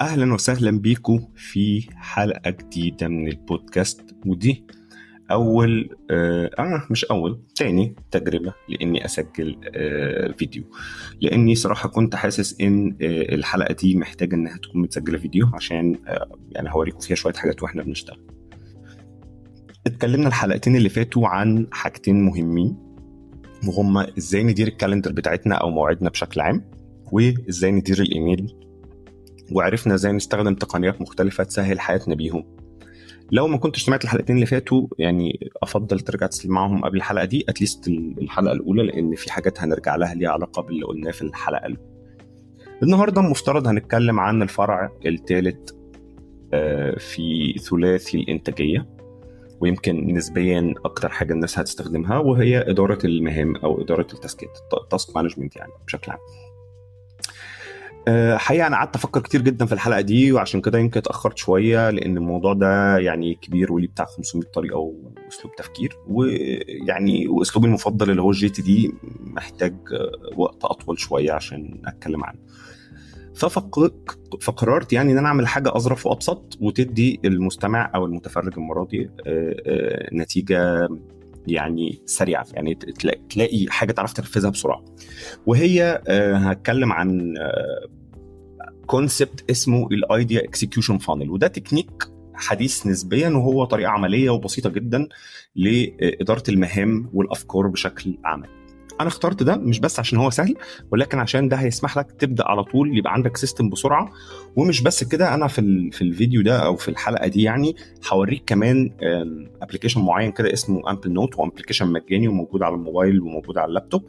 اهلا وسهلا بيكم في حلقة جديدة من البودكاست، ودي اول مش اول، تاني تجربه لاني اسجل فيديو، لاني صراحة كنت حاسس ان الحلقة دي محتاجه انها تكون متسجله فيديو عشان يعني هوريكم فيها شوية حاجات واحنا بنشتغل. اتكلمنا الحلقتين اللي فاتوا عن حاجتين مهمين، وهما ازاي ندير ال calendar بتاعتنا او مواعيدنا بشكل عام، وازاي ندير الايميل، وعرفنا ازاي نستخدم تقنيات مختلفة تسهل حياتنا بيهم. لو ما كنتش سمعت الحلقتين اللي فاتوا يعني افضل ترجع تسمعهم قبل الحلقة دي، at least الحلقة الاولى، لان في حاجات هنرجع لها ليها علاقة باللي قلناه في الحلقة الاولى. النهارده المفترض هنتكلم عن الفرع الثالث في ثلاثي الانتاجية، ويمكن نسبيا اكتر حاجة الناس هتستخدمها، وهي ادارة المهام او ادارة ال task ات، task management يعني بشكل عام. حقيقة أنا قعدت أفكر كتير جدا في الحلقة دي، وعشان كده يمكن اتأخرت شوية، لأن الموضوع ده يعني كبير وليه بتاع 500 طريقة وأسلوب تفكير، ويعني وأسلوبي المفضل اللي هو ال GTD محتاج وقت أطول شوية عشان أتكلم عنه. فقررت يعني إن أنا أعمل حاجة أظرف وأبسط وتدي المستمع أو المتفرج المرة دي نتيجة يعني سريعة، يعني تلاقي حاجة تعرف تنفذها بسرعة. وهي هتكلم عن concept اسمه ال idea execution funnel، وده تكنيك حديث نسبيا، وهو طريقه عملية وبسيطة جدا لادارة المهام والافكار بشكل عام. انا اخترت ده مش بس عشان هو سهل، ولكن عشان ده هيسمح لك تبدا على طول، يبقى عندك system بسرعة. ومش بس كده، انا في الفيديو ده او في الحلقة دي يعني هوريك كمان application معين كده اسمه Amplenote، و application مجاني وموجود على الموبايل وموجود على اللابتوب.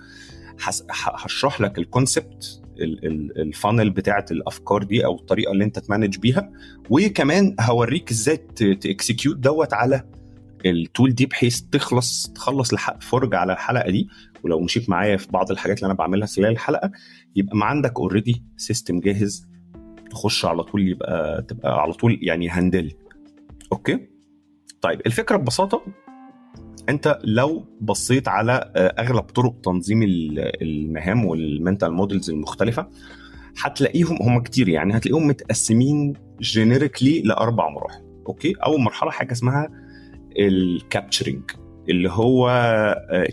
هشرح لك ال concept، ال funnel بتاعت الافكار دي او الطريقة اللي انت ت manage بيها، وكمان هوريك ازاي ت execute دوت على ال tool دي، بحيث تخلص فرجة على الحلقة دي. ولو مشيت معايا في بعض الحاجات اللي انا بعملها خلال الحلقة، يبقى ما عندك already system جاهز تخش على طول، يبقى تبقى على طول يعني handle. okay، طيب الفكرة ببساطة، انت لو بصيت على اغلب طرق تنظيم المهام وال mental models المختلفة، هتلاقيهم هم كتير، يعني هتلاقيهم متقسمين generically لاربع مراحل. okay، اول مرحلة حاجة اسمها ال capturing، اللي هو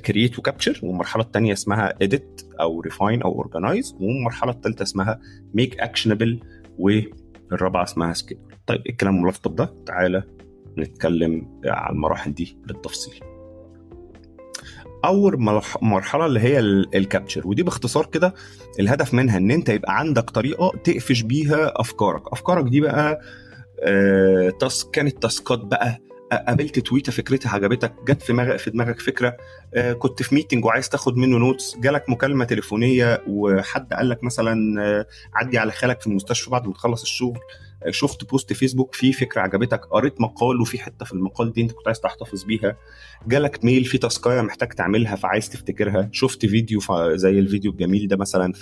create و capture، والمرحلة الثانية اسمها edit او refine او organize، والمرحلة الثالثة اسمها make actionable، والرابعة اسمها schedule. طيب الكلام الملخبط ده، تعالى نتكلم على المراحل دي بالتفصيل. اول مرحلة اللي هي ال capture، ودي باختصار كده الهدف منها ان انت يبقى عندك طريقه تقفش بيها افكارك. افكارك دي بقى task كانت task ات بقى، قابلت تويته فكرتها عجبتك، جت في دماغك فكرة، كنت في meeting وعايز تاخد منه notes، جالك مكالمة تليفونيه وحد قال لك مثلا عدي على خالك في المستشفى بعد ما تخلص الشغل، شفت post فيسبوك فيه فكرة عجبتك، قريت مقال وفي حتة في المقال دي انت كنت عايز تحتفظ بيها، جالك mail في task ايه محتاج تعملها فعايز تفتكرها، شفت فيديو زي الفيديو الجميل ده مثلا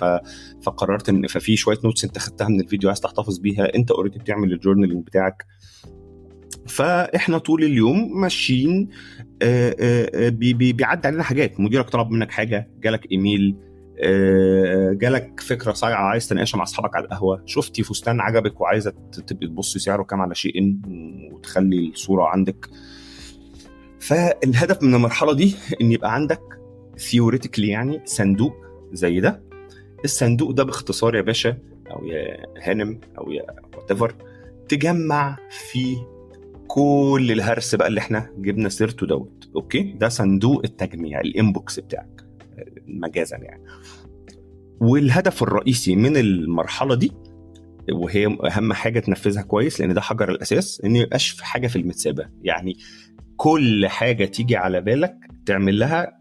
فقررت ان ففي شوية notes انت خدتها من الفيديو عايز تحتفظ بيها، انت already بتعمل ال journaling بتاعك. فاحنا طول اليوم ماشيين بيعدي علينا حاجات، مديرك طلب منك حاجة، جالك ايميل، جالك فكرة صايعه عايز تناقشها مع اصحابك على القهوة، شفتي فستان عجبك وعايزه تبقي تبصي سعره كام على SHEIN وتخلي الصورة عندك. فالهدف من المرحلة دي ان يبقى عندك theoretically يعني صندوق زي ده. الصندوق ده باختصار يا باشا او يا هانم او يا whatever، تجمع فيه كل الهرس بقى اللي احنا جبنا سيرته دوت. okay، ده صندوق التجميع، ال inbox بتاعك مجازا يعني. والهدف الرئيسي من المرحلة دي، وهي اهم حاجة تنفذها كويس لان ده حجر الاساس، ان ما يبقاش في حاجة في المتسابه. يعني كل حاجة تيجي على بالك تعمل لها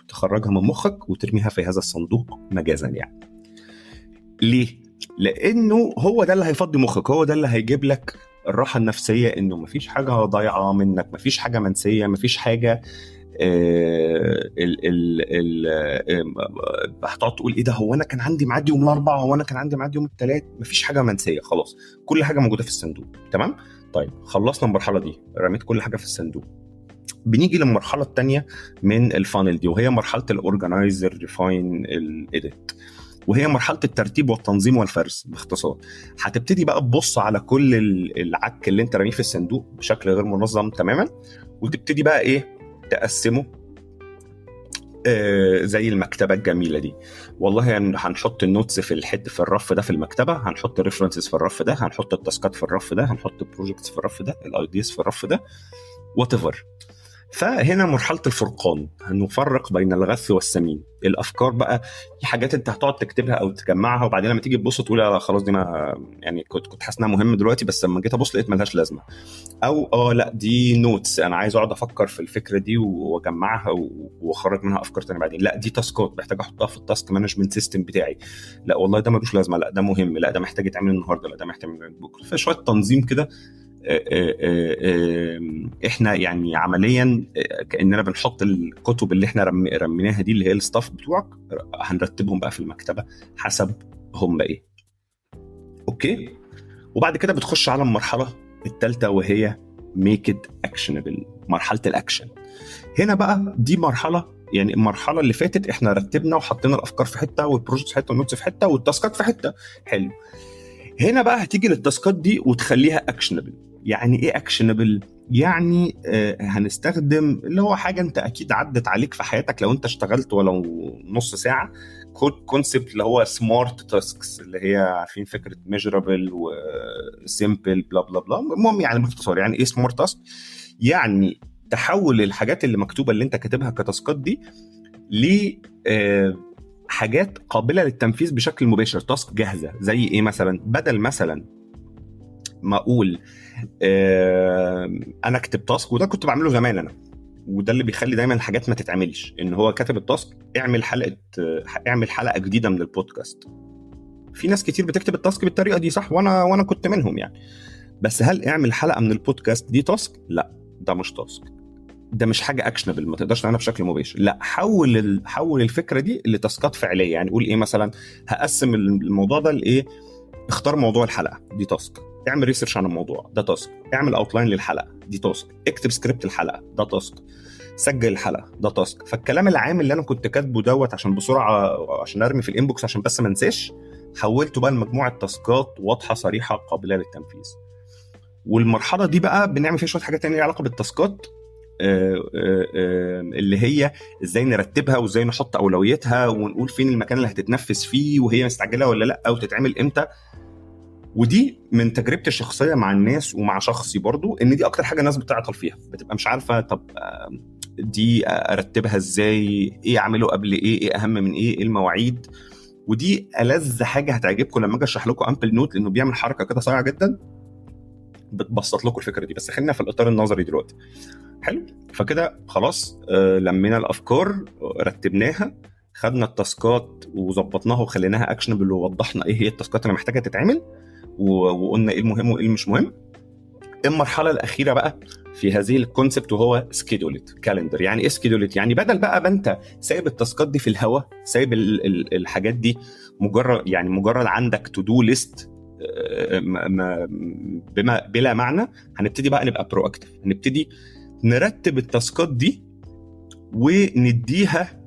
تخرجها من مخك وترميها في هذا الصندوق مجازا يعني. ليه؟ لانه هو ده اللي هيفضي مخك، هو ده اللي هيجيب لك الراحة النفسية، انه مفيش حاجة ضايعة منك، مفيش حاجة منسية، مفيش حاجة ال ال ال هتقعد تقول ايه ده، هو انا كان عندي ميعاد يوم الاربعاء، هو انا كان عندي ميعاد يوم الثلاث. مفيش حاجة منسية خلاص، كل حاجة موجودة في الصندوق. تمام؟ طيب خلصنا المرحلة دي، رميت كل حاجة في الصندوق. بنيجي للمرحلة الثانية من ال funnel دي، وهي مرحلة ال organize، refine، ال edit. وهي مرحلة الترتيب والتنظيم والفرز. باختصار هتبتدي بقى تبص على كل العك اللي انت رمية في الصندوق بشكل غير منظم تماما، وتبتدي بقى ايه تقسمه زي المكتبة الجميلة دي. والله هنحط ال notes في الحتة في الرف ده في المكتبة، هنحط ال references في الرف ده، هنحط ال task ات في الرف ده، هنحط ال projects في الرف ده، ال ideas في الرف ده، whatever. فهنا مرحلة الفرقان، هنفرق بين الغث والسمين. الافكار بقى في حاجات انت هتقعد تكتبها او تجمعها، وبعدين لما تيجي تبص تقول لا خلاص دي ما يعني كنت حاسس انها مهمة دلوقتي، بس لما جيت ابص لقيت ملهاش لازمه، او لا دي notes انا عايز اقعد افكر في الفكرة دي واجمعها واخرج منها افكار تانية بعدين، لا دي task ات محتاج احطها في ال task management system بتاعي، لا والله ده ملوش لازمه، لا ده مهم، لا ده محتاج يتعمل النهارده، لا ده محتاج يتعمل بكره. فشوية تنظيم كده احنا يعني عمليا كاننا بنحط الكتب اللي احنا رميناها دي اللي هي ال stuff بتوعك، هنرتبهم بقى في المكتبة حسب هم ايه. okay، وبعد كده بتخش على المرحلة الثالثة وهي make it actionable، مرحلة الاكشن. هنا بقى دي مرحلة، يعني المرحلة اللي فاتت احنا رتبنا وحطينا الافكار في حتة وال project في حتة وال notes في حتة وال task ات في حتة. حلو، هنا بقى هتيجي لل task ات دي وتخليها actionable. يعني ايه actionable؟ يعني هنستخدم اللي هو حاجة انت اكيد عدت عليك في حياتك لو انت اشتغلت ولو نص ساعة، concept اللي هو SMART tasks، اللي هي عارفين فكرة measurable و simple blah blah blah. المهم يعني باختصار يعني ايه SMART task؟ يعني تحول الحاجات اللي مكتوبة اللي انت كاتبها ك task ات دي ل حاجات قابله للتنفيذ بشكل مباشر، task جاهزة. زي ايه مثلا؟ بدل مثلا ما اقول انا اكتب task، وده كنت بعمله زمان انا، وده اللي بيخلي دايما الحاجات ما تتعملش، ان هو كاتب ال task اعمل حلقة جديدة من البودكاست. في ناس كتير بتكتب ال task بالطريقة دي، صح؟ وانا كنت منهم يعني. بس هل اعمل حلقة من البودكاست دي task؟ لا، ده مش task، ده مش حاجة actionable، ما تقدرش تعملها بشكل مباشر. لا، حول الفكرة دي ل task ات فعليه. يعني قول ايه مثلا؟ هقسم الموضوع ده لايه؟ اختار موضوع الحلقة، دي task. اعمل research عن الموضوع، ده task. اعمل outline للحلقة، دي task. اكتب سكريبت الحلقة، ده task. سجل الحلقة، ده task. فالكلام العام اللي انا كنت كاتبه دوت عشان بسرعة عشان ارمي في ال inbox عشان بس ما انساش، حولته بقى لمجموعة task ات واضحة صريحه قابله للتنفيذ. والمرحلة دي بقى بنعمل فيها شوية حاجات تانية ليها علاقة بال task ات، اللي هي ازاي نرتبها وازاي نحط اولويتها ونقول فين المكان اللي هتتنفذ فيه وهي مستعجلة ولا لا وتتعمل امتى. ودي من تجربتي الشخصية مع الناس ومع شخصي برضو، ان دي اكتر حاجة الناس بتعطل فيها، بتبقى مش عارفه طب دي ارتبها ازاي، ايه اعمله قبل ايه، ايه اهم من ايه، ايه المواعيد. ودي ألذ حاجة هتعجبكم لما اجي اشرح لكم Amplenote، لانه بيعمل حركة كده صايعه جدا بتبسط لكم الفكرة دي. بس خلينا في الاطار النظري دلوقتي. حلو، فكده خلاص لمينا الافكار، رتبناها، خدنا ال task ات وظبطناها وخليناها actionable، ووضحنا ايه هي ال task ات اللي محتاجه تتعمل، وقلنا ايه المهم وايه المش مهم. المرحلة الاخيرة بقى في هذه ال concept وهو schedule it calendar. يعني ايه schedule it؟ يعني بدل بقى ما انت سايب ال task ات دي في الهوا، سايب الحاجات دي مجرد عندك to do list بما بلا معنى، هنبتدي بقى نبقى proactive، هنبتدي نرتب ال task ات دي ونديها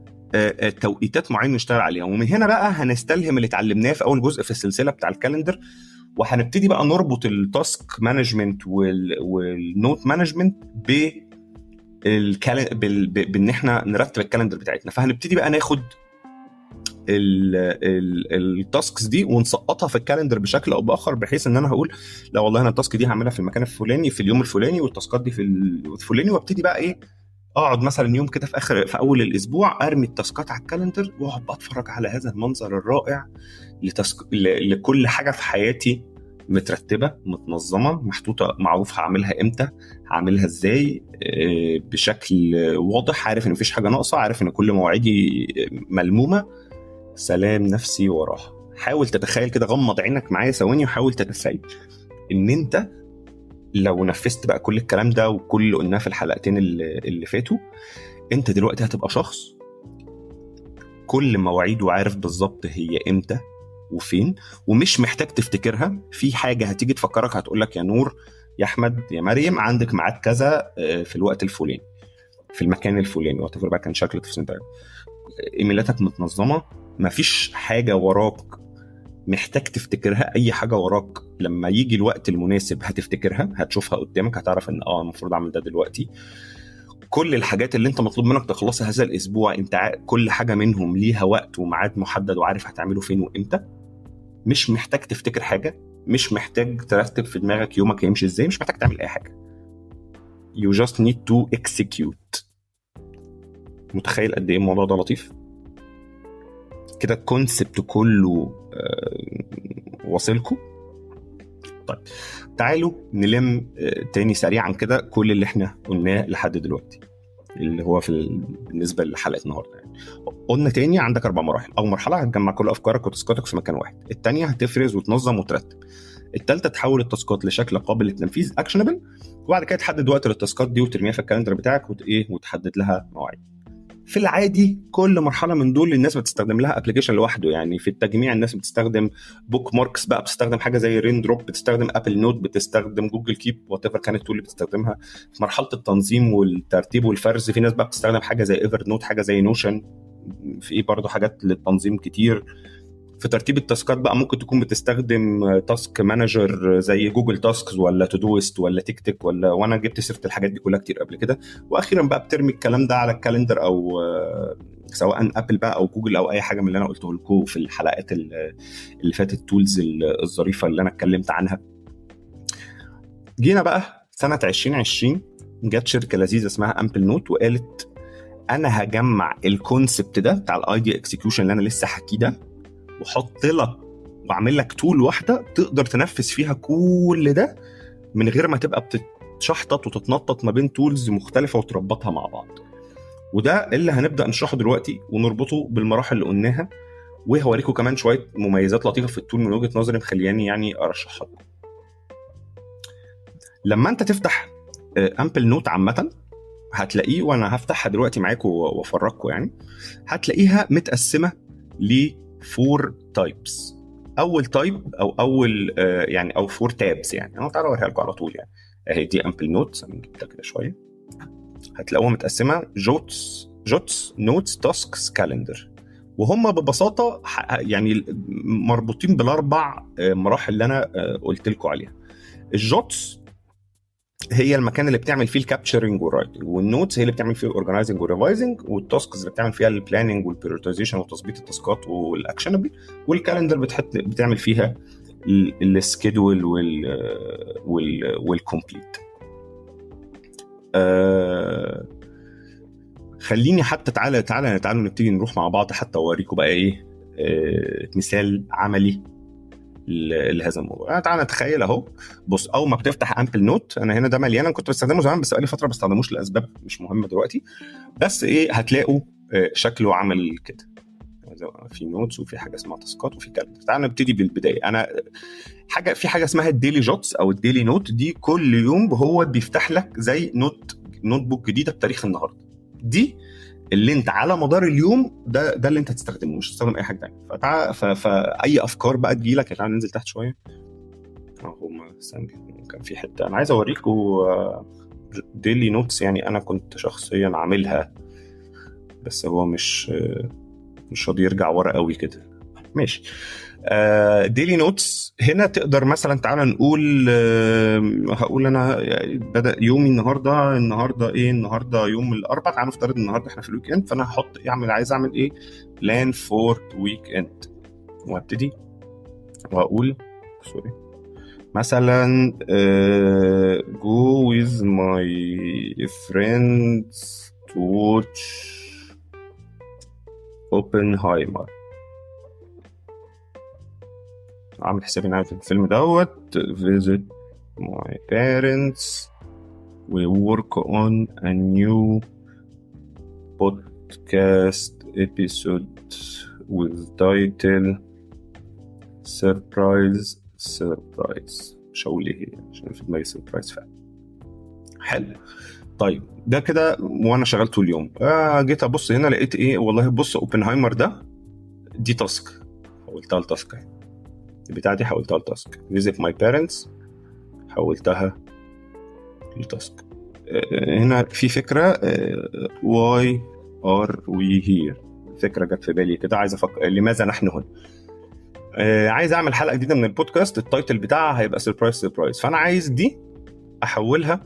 توقيتات معينة نشتغل عليها. ومن هنا بقى هنستلهم اللي اتعلمناه في اول جزء في السلسلة بتاع ال calendar، وهنبتدي بقى نربط ال task management وال note management بان احنا نرتب ال calendar بتاعتنا. فهنبتدي بقى ناخد ال tasks دي ونسقطها في ال calendar بشكل او باخر، بحيث ان انا هقول لا والله انا ال task دي هعملها في المكان الفلاني في اليوم الفلاني، وال task ات دي في الفلاني. وابتدي بقى ايه، اقعد مثلا يوم كده في اول الاسبوع ارمي ال task ات على ال calendar، واقعد بقى اتفرج على هذا المنظر الرائع ل task لكل حاجة في حياتي مترتبة متنظمه محطوطة، معروف هعملها امتى، هعملها ازاي، بشكل واضح، عارف ان مفيش حاجة ناقصه، عارف ان كل مواعيدي ملمومه. سلام نفسي وراحة. حاول تتخيل كده، غمض عينك معايا ثواني وحاول تتخيل ان انت لو نفذت بقى كل الكلام ده وكل اللي قلناه في الحلقتين اللي فاتوا، انت دلوقتي هتبقى شخص كل مواعيده عارف بالظبط هي امتى وفين، ومش محتاج تفتكرها. في حاجة هتيجي تفكرك، هتقولك يا نور يا أحمد يا مريم عندك ميعاد كذا في الوقت الفلاني في المكان الفلاني، whatever بقى كان شكل التفاصيل ده. ايميلاتك متنظمة، مفيش حاجة وراك محتاج تفتكرها، اي حاجة وراك لما يجي الوقت المناسب هتفتكرها، هتشوفها قدامك، هتعرف ان المفروض اعمل ده دلوقتي. كل الحاجات اللي انت مطلوب منك تخلصها هذا الاسبوع، انت كل حاجة منهم ليها وقت وميعاد محدد وعارف هتعمله فين وامتى. مش محتاج تفتكر حاجة، مش محتاج ترتب في دماغك يومك هيمشي ازاي، مش محتاج تعمل اي حاجة. You just need to execute. متخيل قد ايه الموضوع ده لطيف كده؟ ال concept كله واصلكم. طيب تعالوا نلم تاني سريعا كده كل اللي احنا قلناه لحد دلوقتي، اللي هو في بالنسبة لحلقة النهارده. يعني قلنا تاني عندك 4 مراحل. اول مرحلة هتجمع كل افكارك وتاسكاتك في مكان واحد. الثانية هتفرز وتنظم وترتب. الثالثة تحول التاسكات لشكل قابل للتنفيذ actionable، وبعد كده تحدد وقت للتاسكات دي وترميها في ال calendar بتاعك وتحدد لها مواعيد. في العادي كل مرحلة من دول الناس بتستخدم لها application لوحده. يعني في التجميع الناس بتستخدم bookmarks بقى، بتستخدم حاجة زي Raindrop، بتستخدم Apple Note، بتستخدم Google Keep، whatever كانت ال tool اللي بتستخدمها. في مرحلة التنظيم والترتيب والفرز في ناس بقى بتستخدم حاجة زي Evernote، حاجة زي Notion، في ايه برضه حاجات للتنظيم كتير. في ترتيب التاسكات بقى ممكن تكون بتستخدم task manager زي Google Tasks ولا Todoist ولا TickTick ولا، وانا جبت سيره الحاجات دي كلها كتير قبل كده. واخيرا بقى بترمي الكلام ده على ال calendar، او سواء Apple بقى او جوجل او اي حاجة من اللي انا قلته لكم في الحلقات اللي فاتت، ال tools الظريفة اللي انا اتكلمت عنها. جينا بقى سنة 2020 جت شركة لذيذة اسمها Amplenote وقالت انا هجمع ال concept ده بتاع ال idea execution اللي انا لسه حكيه ده، وحط لك واعمل لك tool واحدة تقدر تنفذ فيها كل ده من غير ما تبقى بتتشحطط وتتنطط ما بين tools مختلفة وتربطها مع بعض. وده اللي هنبدا نشرحه دلوقتي ونربطه بالمراحل اللي قلناها، وهوريكم كمان شوية مميزات لطيفة في ال tool من وجهه نظري مخلياني يعني ارشحها لكم. لما انت تفتح Amplenote عامة هتلاقيه، وانا هفتحها دلوقتي معاكم وافرجكم، يعني هتلاقيها متقسمه ل 4 types. اول type او اول يعني او 4 tabs، يعني انا تعالوا اوريها لكم على طول. يعني اهي دي Amplenote، انا جبتها كده شوية، هتلاقوها متقسمه jots، notes، tasks، calendar، وهم ببساطة يعني مربوطين بالاربع مراحل اللي انا قلت لكم عليها. ال jots هي المكان اللي بتعمل فيه ال capturing وال writing، وال notes هي اللي بتعمل فيه ال organizing وال revising، وال tasks اللي بتعمل فيها ال planning وال prioritization وتظبيط التاسكات وال actionable، وال calendar بتعمل فيها ال schedule وال complete. خليني حتى تعالى تعالى تعالوا نبتدي نروح مع بعض حتى اوريكم بقى ايه مثال عملي لهذا الموضوع. يعني تعالى نتخيل اهو، بص اول ما بتفتح Amplenote، انا هنا ده مليان، انا كنت بستخدمه زمان بس بقالي فترة ما بستخدموش لاسباب مش مهمة دلوقتي، بس ايه هتلاقوا شكله عامل كده، في notes وفي حاجة اسمها تاسكات وفي calendar. تعالى نبتدي بالبداية. انا حاجة في حاجة اسمها ال daily jots او ال daily note، دي كل يوم هو بيفتح لك زي notebook جديدة بتاريخ النهارده، دي اللي انت على مدار اليوم ده اللي انت هتستخدمه، مش هتستخدم اي حاجة ثانية. فاي افكار بقى تجي لك، تعالى ننزل تحت شوية اهو، كان في حتة انا عايز اوريكم daily notes، يعني انا كنت شخصيا عاملها بس هو مش راضي يرجع ورا قوي كده. ماشي، daily notes هنا تقدر مثلا تعالى نقول هقول انا بدا يومي النهارده ايه، النهارده يوم الاربعاء، تعالى نفترض النهارده احنا في ال weekend، فانا هحط اعمل عايز اعمل ايه، plan for weekend، وابتدي واقول sorry مثلا go with my friends to watch Oppenheimer، عامل حسابي ان الفيلم دوت، visit my parents، we work on a new podcast episode with title surprise surprise، مش هقول ايه هي عشان في دماغي surprise فعلا. حلو، طيب ده كده وانا شغال طول اليوم. جيت ابص هنا لقيت ايه، والله بص Oppenheimer ده دي task، حولتها ل task اهي، البتاعه دي حولتها ل task، visit my parents حولتها ل task. هنا في فكرة why are we here، فكرة جت في بالي كده، عايز افكر لماذا نحن هنا. عايز اعمل حلقة جديدة من البودكاست، ال title بتاعها هيبقى surprise surprise، فانا عايز دي احولها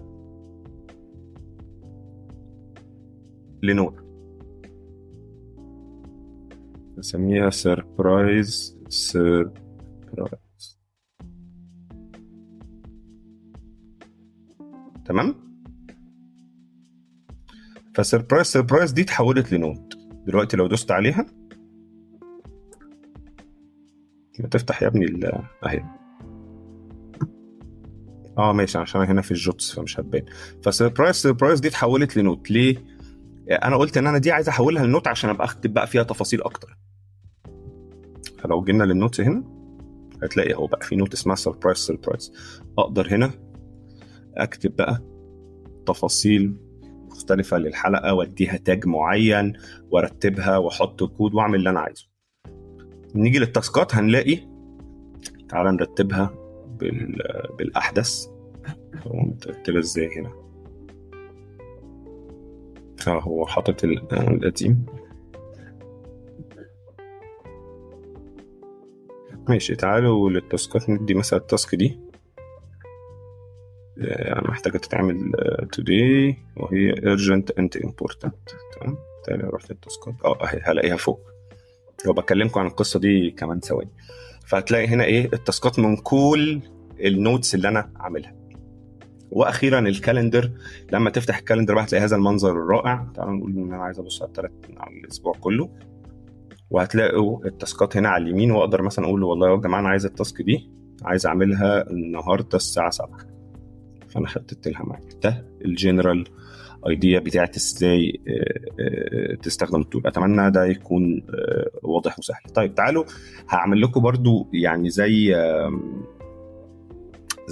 ل note، نسميها surprise surprise. تمام. ف surprise surprise دي اتحولت ل note. دلوقتي لو دوست عليها تفتح يا ابني اهي. ماشي، عشان هنا في ال Jots فمش هتبان. ف surprise surprise دي اتحولت ل note. ليه؟ انا قلت ان انا دي عايز احولها ل note عشان ابقى اكتب بقى فيها تفاصيل اكتر. فلو جينا لل notes هنا هتلاقي اهو بقى في note اسمها surprise surprise. اقدر هنا اكتب بقى تفاصيل مختلفة للحلقة واديها tag معين وارتبها واحط كود واعمل اللي انا عايزه. نيجي لل task ات هنلاقي، تعال نرتبها بالاحدث. هو مترتبة ازاي هنا؟ هو حاطط القديم. ماشي، تعالوا لل task ات ندي مثلا ال task دي محتاجة تتعمل today وهي urgent and important. تمام، تعالوا اروح لل task ات. اهي هلاقيها فوق. لو بكلمكم عن القصة دي كمان ثواني. فهتلاقي هنا ايه ال task ات من كل ال notes اللي انا عاملها. واخيرا ال calendar، لما تفتح ال calendar بقى هتلاقي هذا المنظر الرائع. تعالوا نقول ان انا عايز ابص على الثلاث، على الاسبوع كله، وهتلاقوا ال task ات هنا على اليمين. واقدر مثلا اقول والله يا جماعة انا عايز ال task دي، عايز اعملها النهارده الساعة 7، فانا حطيت لها معاك. ده ال general idea بتاعت ازاي تستخدم ال tool. اتمنى ده يكون واضح وسهل. طيب تعالوا هعمل لكم برضو يعني زي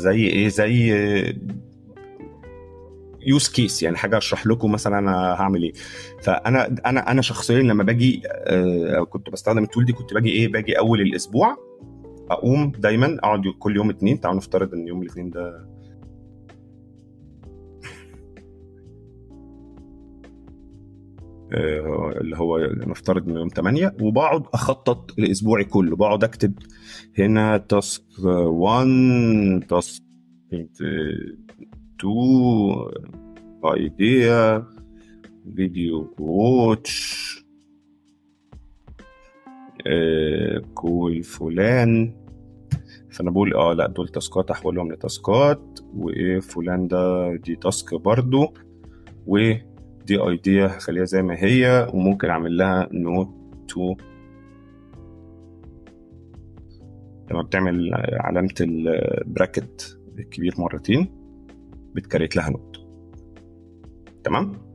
ايه، زي use case، يعني حاجة اشرح لكم مثلا انا هعمل ايه. فانا انا انا شخصيا لما باجي كنت بستخدم ال tool دي، كنت باجي ايه، باجي اول الاسبوع اقوم دايما اقعد كل يوم اثنين. تعالوا نفترض ان يوم الاثنين ده اللي هو نفترض انه يوم 8، وبقعد اخطط لاسبوعي كله. بقعد اكتب هنا task 1، task 2، idea، video watch، call فلان. فانا بقول لا دول task ات احولهم ل task ات، وايه فلان ده دي task برضو، ودي idea هخليها زي ما هي، وممكن اعمل لها note 2. لما بتعمل علامة ال bracket الكبير مرتين بت create لها note. تمام.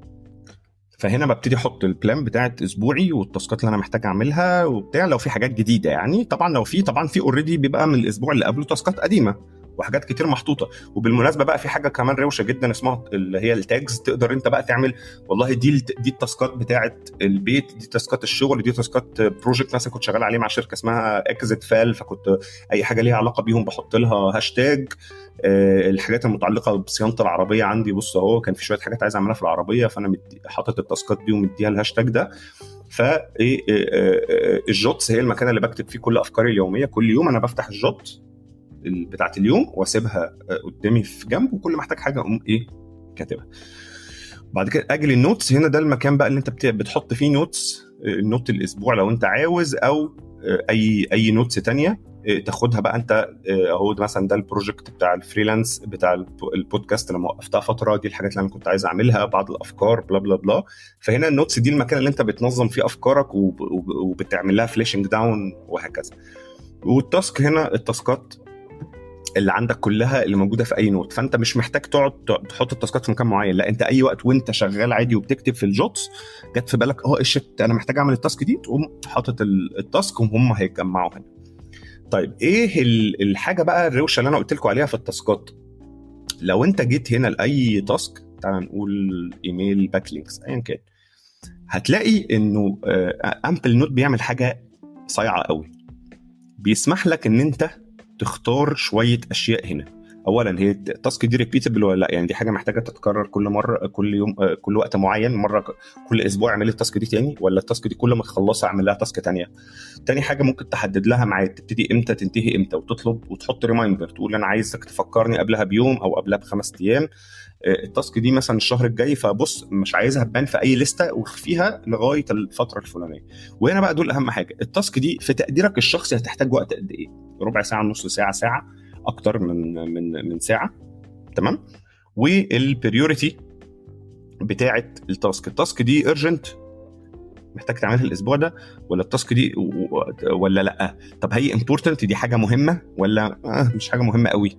فهنا ببتدي احط ال plan بتاعت اسبوعي وال task ات اللي انا محتاج اعملها وبتاع، لو في حاجات جديدة يعني. طبعا لو في، طبعا في already بيبقى من الاسبوع اللي قبله task ات قديمة وحاجات كتير محطوطة. وبالمناسبة بقى في حاجة كمان روشه جدا اسمها اللي هي ال tags. تقدر انت بقى تعمل والله دي ال task ات بتاعه البيت، دي task ات الشغل، دي task ات project مثلا كنت شغال عليه مع شركة اسمها اكزيت فال، فكنت اي حاجة ليها علاقة بيهم بحط لها هاشتاج. الحاجات المتعلقة بصيانه العربية عندي، بص اهو كان في شوية حاجات عايز اعملها في العربية، فانا حاطط ال task ات دي ومديها الهاشتاج ده. ف ال Jots هي المكان اللي بكتب فيه كل افكاري اليومية. كل يوم انا بفتح ال Jot بتاعت اليوم واسيبها قدامي في جنب، وكل ما احتاج حاجة اقوم ايه كاتبها. بعد كده اجي لل notes. هنا ده المكان بقى اللي انت بتحط فيه notes، ال note الاسبوع لو انت عاوز، او اي notes تانية تاخدها بقى انت. اهو مثلا ده ال project بتاع ال freelance بتاع البودكاست لما وقفتها فترة، دي الحاجات اللي انا كنت عايز اعملها، بعض الافكار blah blah blah. فهنا ال notes دي المكان اللي انت بتنظم فيه افكارك وبتعمل لها fleshing down وهكذا. وال task هنا ال task ات اللي عندك كلها اللي موجودة في اي note. فانت مش محتاج تقعد تحط ال task ات في مكان معين، لا انت اي وقت وانت شغال عادي وبتكتب في ال Jots جت في بالك shit انا محتاج اعمل ال task دي، تقوم حاطط ال task وهم هيتجمعوا هنا. طيب ايه الحاجة بقى الروشه اللي انا قلت لكم عليها في ال task ات؟ لو انت جيت هنا لاي task، تعال نقول email backlinks ايا كان، هتلاقي انه Amplenote بيعمل حاجة صايعه قوي، بيسمح لك ان انت تختار شوية اشياء هنا. اولا هي ال task دي repeatable ولا لا، يعني دي حاجة محتاجه تتكرر كل مرة، كل يوم، كل وقت معين، مرة كل اسبوع اعمل ال task دي تاني، ولا ال task دي كل ما تخلصها اعمل لها task تانية. تاني حاجة ممكن تحدد لها ميعاد، تبتدي امتى تنتهي امتى، وتطلب وتحط reminder تقول انا عايزك تفكرني قبلها بيوم او قبلها ب5 ايام. ال task دي مثلا الشهر الجاي، فبص مش عايزها تبان في اي لستة واخفيها لغاية الفترة الفلانية. وهنا بقى دول اهم حاجه، ال task دي في تقديرك الشخصي هتحتاج وقت قد ايه؟ ربع ساعه، نص ساعه، ساعه، اكتر من ساعه، تمام؟ وال priority بتاعه ال task، ال task دي urgent محتاج تعملها الاسبوع ده ولا ال task دي ولا لا؟ طب هي important، دي حاجة مهمة ولا مش حاجة مهمة قوي؟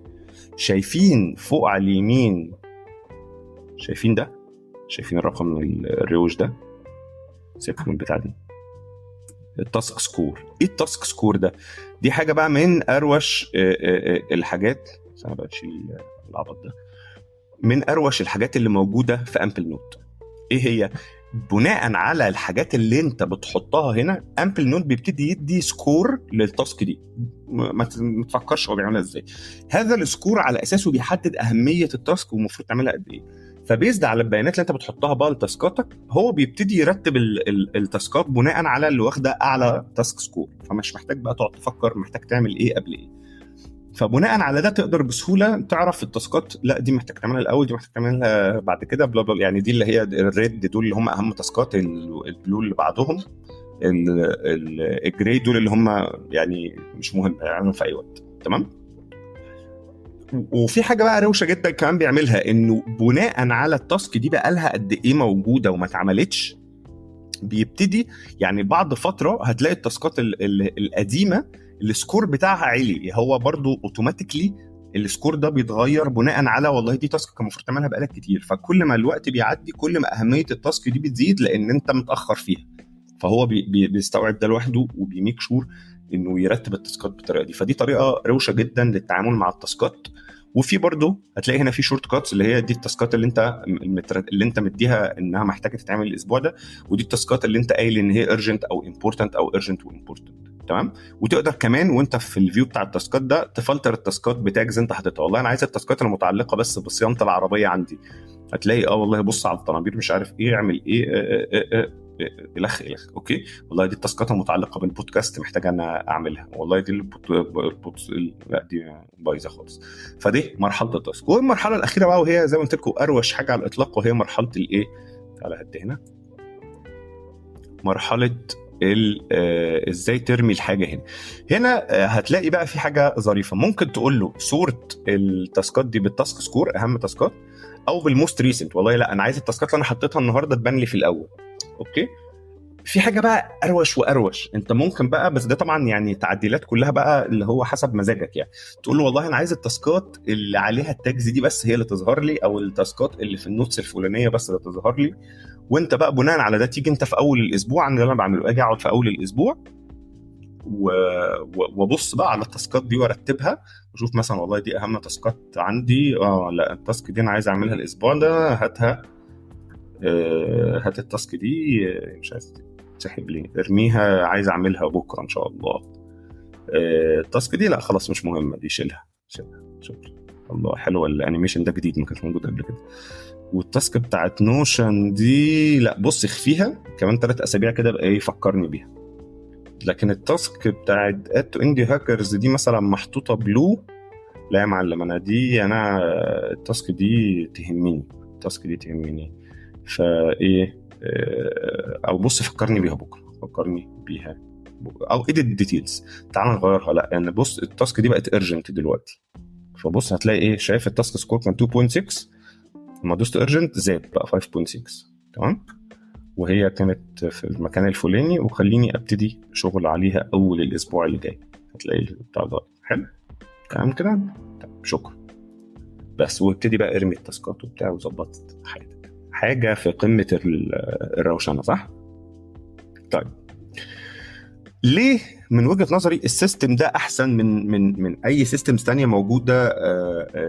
شايفين فوق على اليمين؟ شايفين ده؟ شايفين الرقم الروش ده؟ سيبكم من البتاع دي. ال task score، ايه ال task score ده؟ دي حاجة بقى من اروش الحاجات. بس انا بقى اشيل العبط ده. من اروش الحاجات اللي موجودة في Amplenote. ايه هي؟ بناء على الحاجات اللي انت بتحطها هنا، Amplenote بيبتدي يدي score لل task دي. ما تفكرش هو بيعملها ازاي. هذا ال score على اساسه بيحدد اهمية ال task ومفروض تعملها قد ايه. ف based على البيانات اللي انت بتحطها بقى ل task اتك، هو بيبتدي يرتب ال task ات بناء على اللي واخده اعلى task score. فمش محتاج بقى تقعد تفكر محتاج تعمل ايه قبل ايه. فبناء على ده تقدر بسهولة تعرف ال task ات، لا دي محتاج تعملها الاول، دي محتاج تعملها بعد كده، blah blah. يعني دي اللي هي ال red دول اللي هم اهم task ات، ال blue اللي بعدهم، ال gray دول اللي هم يعني مش مهم يعملهم في اي وقت، تمام؟ وفي حاجة بقى روشه جدا كمان بيعملها، انه بناء على ال task دي بقى لها قد ايه موجودة وما اتعملتش، بيبتدي يعني بعد فترة هتلاقي ال task ات القديمة ال score بتاعها عالي. هو برضو automatically ال score ده بيتغير بناء على والله دي task كان المفروض تعملها بقالك كتير، فكل ما الوقت بيعدي كل ما اهمية ال task دي بتزيد لان انت متاخر فيها. فهو بي بي بيستوعب ده لوحده وبي make sure انه يرتب ال task ات بالطريقة دي. فدي طريقه روشه جدا للتعامل مع ال task ات. وفي برضه هتلاقي هنا في shortcuts، اللي هي دي ال task ات اللي انت مديها انها محتاجه تتعمل الاسبوع ده، ودي ال task ات اللي انت قايل ان هي urgent او important او urgent و important، تمام؟ وتقدر كمان وانت في ال view بتاع ال task ات ده تفلتر ال task ات ب tags انت حاططها. والله انا عايز ال task ات المتعلقة بس بصيانه العربية عندي، هتلاقي والله بص على الطنابير مش عارف ايه، اعمل ايه، الخ الخ، okay؟ والله دي ال task ات المتعلقة بالبودكاست محتاج انا اعملها، والله دي لا دي بايظة خالص. فدي مرحلة ال task. والمرحلة الاخيرة بقى، وهي زي ما قلت لكم اروش حاجة على الاطلاق، وهي مرحلة الايه؟ تعالى هد هنا، مرحلة ازاي ترمي الحاجة هنا. هنا هتلاقي بقى في حاجة ظريفه، ممكن تقول له sort ال task ات دي بال task score، اهم task ات، او بال most recent. والله لا انا عايز ال task ات اللي انا حطيتها النهارده تبان لي في الاول، okay؟ في حاجة بقى اروش واروش، انت ممكن بقى، بس ده طبعا يعني تعديلات كلها بقى اللي هو حسب مزاجك، يعني تقول له والله انا عايز ال task ات اللي عليها ال tags دي بس هي اللي تظهر لي، او ال task ات اللي في ال notes الفلانية بس اللي تظهر لي. وانت بقى بناء على ده تيجي انت في اول الاسبوع، عن اللي انا بعمله، اجي اقعد في اول الاسبوع وابص بقى على ال task ات دي وارتبها، واشوف مثلا والله دي اهم task ات عندي، لا ال task دي انا عايز اعملها الاسبوع ده، هاتها، هات ال task دي، مش عايز تسحب ليه، ارميها، عايز اعملها بكره ان شاء الله. ال task دي لا خلاص مش مهمة دي، شيلها شيلها، شكرا. الله حلوة ال animation ده، جديد ما كانش موجود قبل كده. وال task بتاعت Notion دي لا بص اخفيها كمان 3 اسابيع كده بقى ايه فكرني بيها. لكن ال task بتاعت add to Indie Hackers دي مثلا محطوطة blue، لا يا معلم انا دي انا ال task دي تهمني، ال task دي تهمني، فايه او بص فكرني بيها بكره، فكرني بيها بكرة. او edit details، تعال نغيرها، لا يعني بص ال task دي بقت urgent دلوقتي. فبص هتلاقي ايه، شايف ال task score كان 2.6، لما دوست urgent زاد بقى 5.6، تمام؟ وهي كانت في المكان الفلاني، وخليني ابتدي شغل عليها اول الاسبوع اللي جاي. هتلاقي البتاع ده حلو، تمام كده؟ طب شكرا بس، وابتدي بقى ارمي ال task ات وبتاع وظبط حياتك. حاجة في قمة الروشنه، صح؟ طيب ليه من وجهه نظري ال system ده احسن من اي systems تانية موجوده،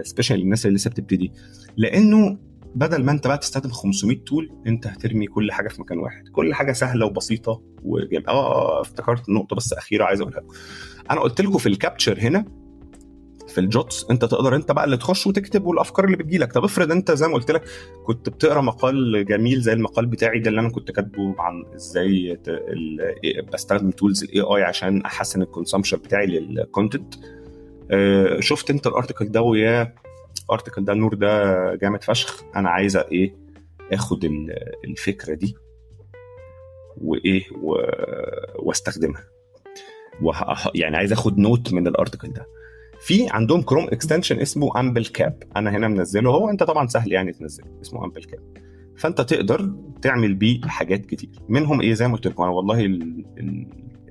special للناس اللي لسه بتبتدي؟ لانه بدل ما انت بقى تستخدم 500 tool، انت هترمي كل حاجة في مكان واحد، كل حاجة سهلة وبسيطة وجامد. افتكرت نقطة بس اخيرة عايز اقولها لكم. انا قلت لكم في ال capture هنا، في في ال Jots انت تقدر انت بقى اللي تخش وتكتب والافكار اللي بتجيلك. طب افرض انت زي ما قلت لك كنت بتقرا مقال جميل زي المقال بتاعي ده اللي انا كنت كاتبه عن ازاي بستخدم tools ال AI عشان احسن ال consumption بتاعي لل content. شفت انت ال article ده، ويا ال article ده نور ده جامد فشخ، انا عايز ايه اخد الفكرة دي وايه واستخدمها، يعني عايز اخد note من ال article ده. في عندهم Chrome extension اسمه Amplecap، انا هنا منزله هو، انت طبعا سهل يعني تنزله، اسمه Amplecap. فانت تقدر تعمل بيه حاجات كتير، منهم ايه زي ما قلت لكم، انا والله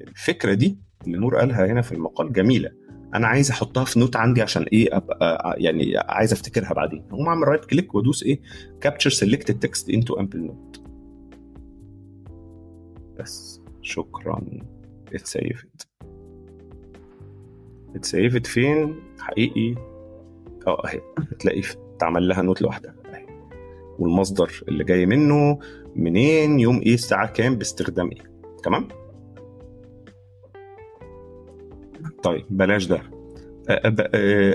الفكرة دي اللي نور قالها هنا في المقال جميلة، انا عايز احطها في note عندي عشان ايه، ابقى يعني عايز افتكرها بعدين. اقوم اعمل right click وادوس ايه capture selected text into Amplenote، بس شكرا. اتسيفت. اتسيفت فين حقيقي؟ اهي هتلاقي اتعمل لها note لوحدها اهي، والمصدر اللي جاي منه منين، يوم ايه، الساعة كام، باستخدام ايه. تمام. طيب بلاش ده،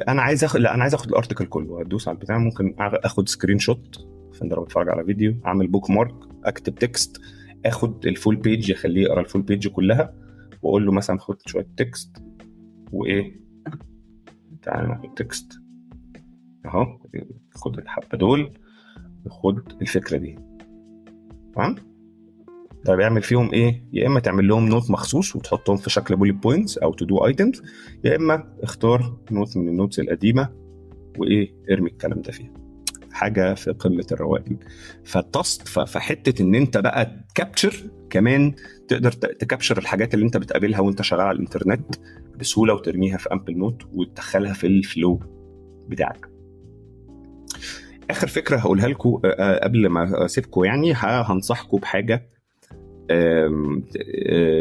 انا عايز اخد، لا انا عايز اخد ال article كله. هدوس على البتاع، ممكن اخد screenshot، فانت لو بتتفرج على فيديو اعمل bookmark، اكتب text، اخد ال full page، اخليه يقرا ال full page كلها، واقول له مثلا خد شوية text وايه، تعالى ناخد text اهو، خد الحبة دول، خد الفكرة دي. تمام. طيب اعمل فيهم ايه؟ يا اما تعمل لهم note مخصوص وتحطهم في شكل bullet points او to do items، يا اما اختار note من ال notes القديمة وايه ارمي الكلام ده فيها. حاجة في قمة الروائق. فحته ان انت بقى ت capture كمان، تقدر ت capture الحاجات اللي انت بتقابلها وانت شغال على الانترنت بسهولة، وترميها في Amplenote وتدخلها في ال flow بتاعك. اخر فكرة هقولها لكم قبل ما اسيبكم، يعني هنصحكم بحاجة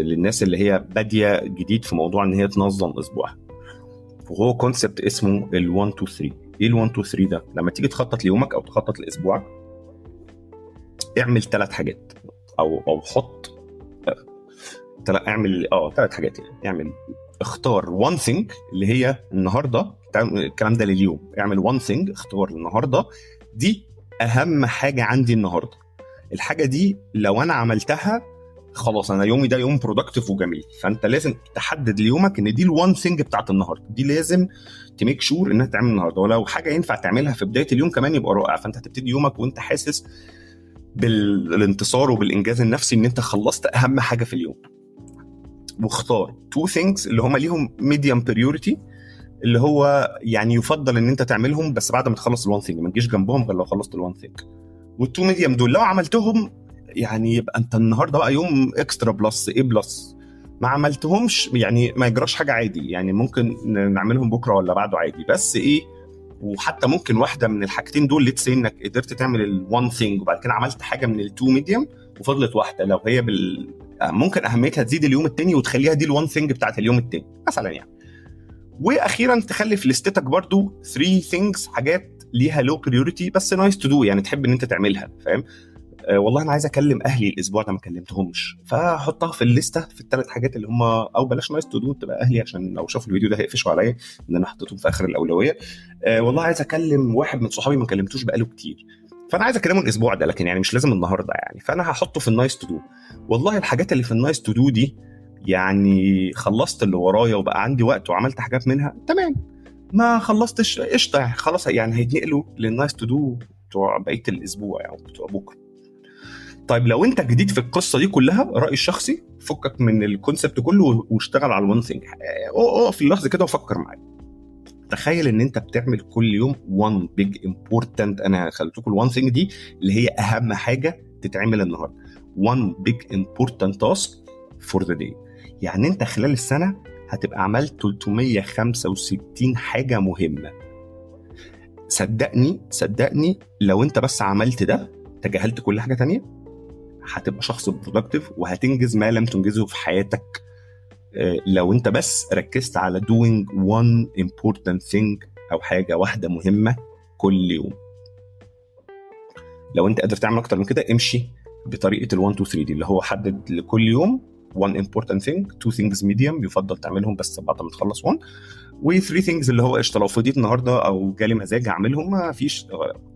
للناس اللي هي باديه جديد في موضوع ان هي تنظم اسبوعها، وهو concept اسمه ال 1 2 3. ايه ال 1 2 3 ده؟ لما تيجي تخطط ليومك او تخطط لاسبوعك، اعمل 3 حاجات، او حط اعمل 3 حاجات يعني. اعمل، اختار one thing اللي هي النهارده، الكلام ده لليوم، اعمل one thing، اختار النهارده دي اهم حاجة عندي النهارده، الحاجة دي لو انا عملتها خلاص انا يومي ده يوم productive وجميل. فانت لازم تحدد ليومك ان دي ال one thing بتاعت النهارده، دي لازم ت make sure انها تعمل النهارده، ولو حاجة ينفع تعملها في بداية اليوم كمان يبقى رائع. فانت هتبتدي يومك وانت حاسس بالانتصار وبالانجاز النفسي ان انت خلصت اهم حاجة في اليوم. واختار two things اللي هم ليهم medium priority، اللي هو يعني يفضل ان انت تعملهم بس بعد ما تخلص ال one thing، ما تجيش جنبهم غير لو خلصت ال one thing. وال two medium دول لو عملتهم يعني يبقى انت النهارده بقى يوم extra plus A plus. ما عملتهمش يعني ما يجراش حاجة عادي، يعني ممكن نعملهم بكره ولا بعده عادي، بس ايه، وحتى ممكن واحدة من الحاجتين دول let's say انك قدرت تعمل ال one thing وبعد كده عملت حاجة من ال two medium وفضلت واحدة، لو هي ممكن اهميتها تزيد اليوم التاني وتخليها دي ال one thing بتاعت اليوم التاني مثلا يعني. واخيرا تخلي في لستك برضو 3 things، حاجات ليها low priority بس nice to do، يعني تحب ان انت تعملها، فاهم؟ والله انا عايز اكلم اهلي الاسبوع ده ما كلمتهمش، فحطها في الليستة في الثلاث حاجات اللي هم، او بلاش nice to do تبقى اهلي عشان لو شافوا الفيديو ده هيقفشوا عليا ان انا حطيتهم في اخر الاولوية. والله عايز اكلم واحد من صحابي ما كلمتوش بقاله كتير، فانا عايز اكلمه الاسبوع ده لكن يعني مش لازم النهارده يعني، فانا هحطه في ال nice to do. والله الحاجات اللي في ال nice to do دي يعني خلصت اللي ورايا وبقى عندي وقت وعملت حاجات منها تمام، ما خلصتش قشطه خلاص يعني هيتنقلوا لل nice to do بتوع بقية الاسبوع يعني بتوع بكره. طيب لو انت جديد في القصة دي كلها، رايي الشخصي فكك من ال concept كله واشتغل على ال one thing. اقف في اللحظة كده وفكر معايا. تخيل ان انت بتعمل كل يوم one big important، انا خليتكم ال one thing دي اللي هي اهم حاجة تتعمل النهارده، one big important task for the day. يعني انت خلال السنة هتبقى عملت 365 حاجة مهمة. صدقني لو انت بس عملت ده، تجاهلت كل حاجة تانية، هتبقى شخص productive وهتنجز ما لم تنجزه في حياتك. لو انت بس ركزت على doing one important thing او حاجة واحدة مهمة كل يوم. لو انت قادر تعمل اكتر من كده، امشي بطريقة ال 1 2 3 دي، اللي هو حدد لكل يوم one important thing، two things medium يفضل تعملهم بس بعد ما تخلص one، و3 things اللي هو قشطه لو فضيت النهارده او جالي مزاج اعملهم، ما فيش.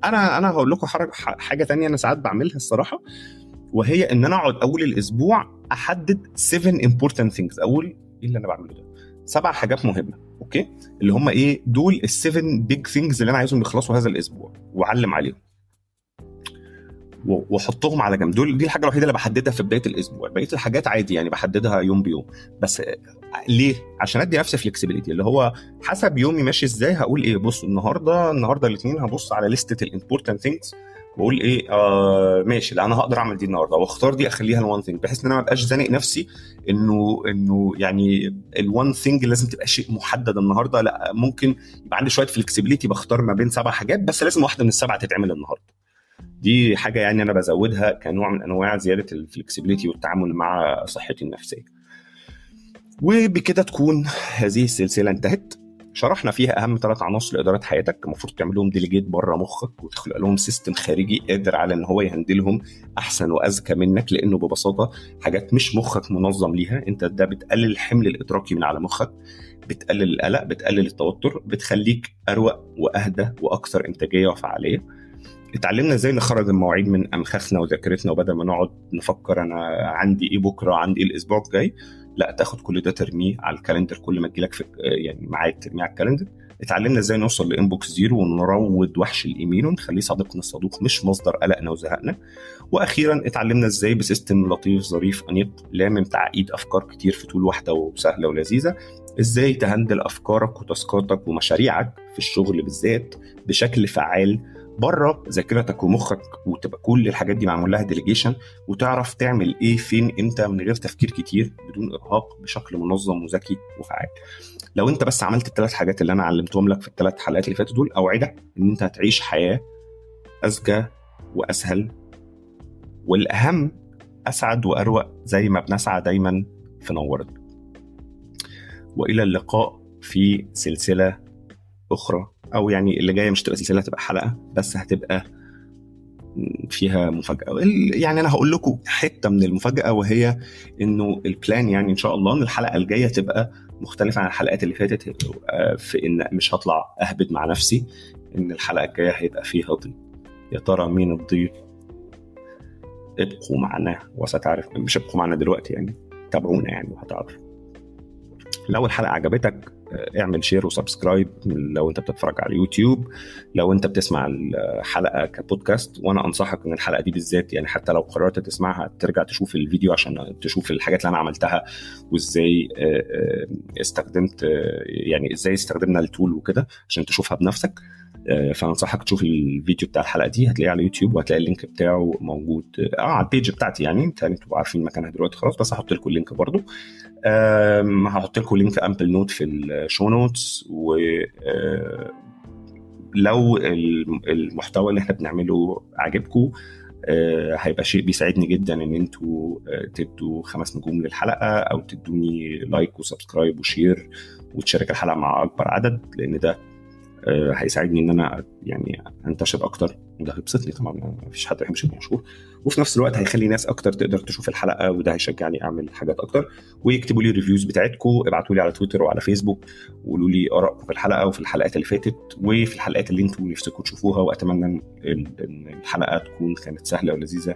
انا هقول لكم حاجة تانية انا ساعات بعملها الصراحة، وهي ان انا اقعد اول الاسبوع احدد 7 important things. اقول ايه اللي انا بعمله ده؟ 7 حاجات مهمة، okay، اللي هم ايه دول؟ ال7 big things اللي انا عايزهم يخلصوا هذا الاسبوع، واعلم عليهم واحطهم على جنب. دول دي الحاجة الوحيدة اللي بحددها في بداية الاسبوع. بقية الحاجات عادي يعني بحددها يوم بيوم. بس ليه؟ عشان ادي نفسي flexibility، اللي هو حسب يومي ماشي ازاي هقول ايه. بص النهارده الاثنين هبص على لستة ال important things واقول ايه، ماشي، لا انا هقدر اعمل دي النهارده، واختار دي اخليها ال one thing، بحيث ان انا ما ابقاش زانق نفسي انه يعني ال one thing لازم تبقى شيء محدد النهارده. لا، ممكن يبقى عندي شوية flexibility، بختار ما بين 7 حاجات، بس لازم واحدة من ال7 تتعمل النهارده. دي حاجة يعني انا بزودها كنوع من انواع زيادة ال flexibility والتعامل مع صحتي النفسية. وبكده تكون هذه السلسلة انتهت. شرحنا فيها اهم 3 عناصر لادارة حياتك المفروض تعمل لهم delegate بره مخك وتخلق لهم system خارجي قادر على ان هو ي handle هم احسن واذكى منك، لانه ببساطة حاجات مش مخك منظم ليها انت. ده بتقلل الحمل الادراكي من على مخك، بتقلل القلق، بتقلل التوتر، بتخليك اروق واهدى واكثر انتاجية وفعاليه. اتعلمنا ازاي نخرج المواعيد من امخاخنا وذاكرتنا، وبدل ما نقعد نفكر انا عندي ايه بكره، عندي ايه الاسبوع الجاي، لا تاخد كل ده ترميه على ال calendar، كل ما تجيلك في يعني ميعاد ترميه على ال calendar. اتعلمنا ازاي نوصل ل inbox zero ونروض وحش الايميل ونخليه صديقنا الصدوق مش مصدر قلقنا وزهقنا. واخيرا اتعلمنا ازاي ب system لطيف ظريف انيق لامم تعقيد افكار كتير في tool واحدة وسهلة ولذيذه، ازاي ت handle افكارك و task اتك ومشاريعك في الشغل بالذات بشكل فعال بره ذاكرتك ومخك، وتبقى كل الحاجات دي معمول لها delegation، وتعرف تعمل ايه فين امتى من غير تفكير كتير، بدون ارهاق، بشكل منظم وذكي وفعال. لو انت بس عملت ال3 حاجات اللي انا علمتهم لك في ال3 حلقات اللي فاتوا دول، اوعدك ان انت هتعيش حياة اذكى واسهل، والاهم اسعد واروق، زي ما بنسعى دايما في نورت. والى اللقاء في سلسلة اخرى، او يعني اللي جاية مش تبقى سلسلة، هتبقى حلقة بس هتبقى فيها مفاجاة. يعني انا هقول لكم حتة من المفاجاة، وهي انه ال plan يعني ان شاء الله ان الحلقة الجاية تبقى مختلفة عن الحلقات اللي فاتت، في ان مش هطلع اهبد مع نفسي، ان الحلقة الجاية هيبقى فيها ضيف. يا ترى مين الضيف؟ ابقوا معنا وستعرف. مش ابقوا معنا دلوقتي يعني، تابعونا يعني وهتعرف. لو الحلقة عجبتك اعمل share و subscribe لو انت بتتفرج على اليوتيوب، لو انت بتسمع الحلقة كبودكاست. وانا انصحك ان الحلقة دي بالذات يعني حتى لو قررت تسمعها ترجع تشوف الفيديو عشان تشوف الحاجات اللي انا عملتها وازاي استخدمت، يعني ازاي استخدمنا ال tool وكده، عشان تشوفها بنفسك. فانصحك تشوف الفيديو بتاع الحلقة دي، هتلاقيه على اليوتيوب وهتلاقي ال link بتاعه موجود على ال page بتاعتي، يعني انتوا عارفين مكانها دلوقتي خلاص، بس هحط لكم ال link برضو. هحط لكم link Amplenote في ال show notes. و لو المحتوى اللي احنا بنعمله عاجبكم، هيبقى شيء بيساعدني جدا ان انتوا تدوا 5 نجوم للحلقة، او تدوني like و subscribe و share، وتشارك الحلقة مع اكبر عدد، لان ده هيساعدني ان انا يعني انتشر اكتر، وده هيبسطني طبعا، مفيش حد بيحبش يبقى مشهور، وفي نفس الوقت هيخلي ناس اكتر تقدر تشوف الحلقة، وده هيشجعني اعمل حاجات اكتر. ويكتبوا لي ال reviews بتاعتكم، ابعتوا لي على تويتر وعلى فيسبوك، وقولوا لي ارائكم في الحلقة وفي الحلقات اللي فاتت وفي الحلقات اللي انتم نفسكم تشوفوها. واتمنى ان الحلقة تكون كانت سهلة ولذيذه،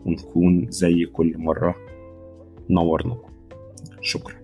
ونكون زي كل مرة نورنا. شكرا.